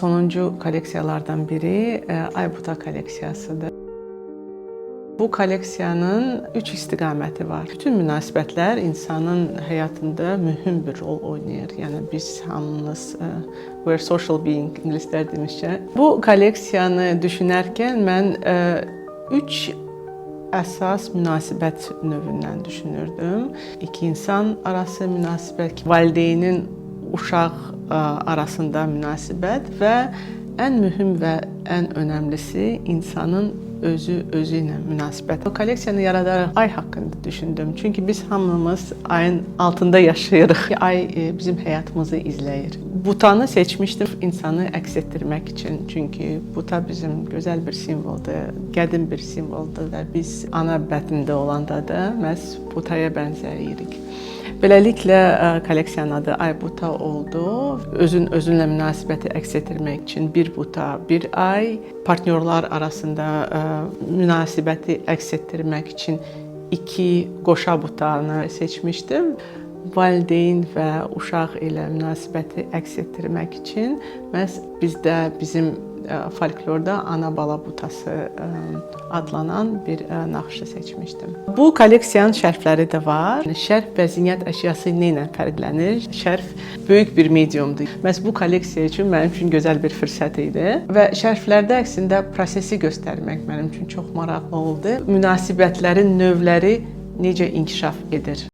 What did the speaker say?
Sonuncu kolleksiyalardan biri Aybuta kolleksiyasıdır. Bu kolleksiyanın üç istiqaməti var. Bütün münasibətlər insanın həyatında mühüm bir rol oynayır. Yəni biz hamımız we're social being, ingilislər demişcə. Bu kolleksiyanı düşünərkən mən üç əsas münasibət növündən düşünürdüm. İki insan arası münasibət, valideynin uşaq arasında münasibət və ən mühüm və ən önəmlisi insanın özü özü ilə münasibət. Bu kolleksiyanı yaradaraq ay haqqında düşündüm. Çünki biz hamımız ayın altında yaşayırıq. Ay bizim həyatımızı izləyir. Butanı seçmişdim insanı əks etdirmək üçün. Çünki buta bizim gözəl bir simvoldur, qədim bir simvoldur və biz ana bətnində olanda da məhz butaya bənzəyirik. Beləliklə kolleksiyanın adı Ay Buta oldu. Özün özünlə münasibəti əks etdirmək üçün bir buta, bir ay, partnyorlar arasında münasibəti əks etdirmək üçün iki qoşa butanı seçmişdim. Valideyn və uşaq ilə münasibəti əks etdirmək üçün məhz bizdə, bizim folklorda ana-bala butası adlanan bir naxışı seçmişdim. Bu kolleksiyanın şərfləri də var. Şərf və zinət əşyası nə ilə fərqlənir? Şərf böyük bir mediumdur. Məhz bu kolleksiya üçün mənim üçün gözəl bir fürsət idi və şərflərdə əksində prosesi göstərmək mənim üçün çox maraqlı oldu. Münasibətlərin növləri necə inkişaf edir?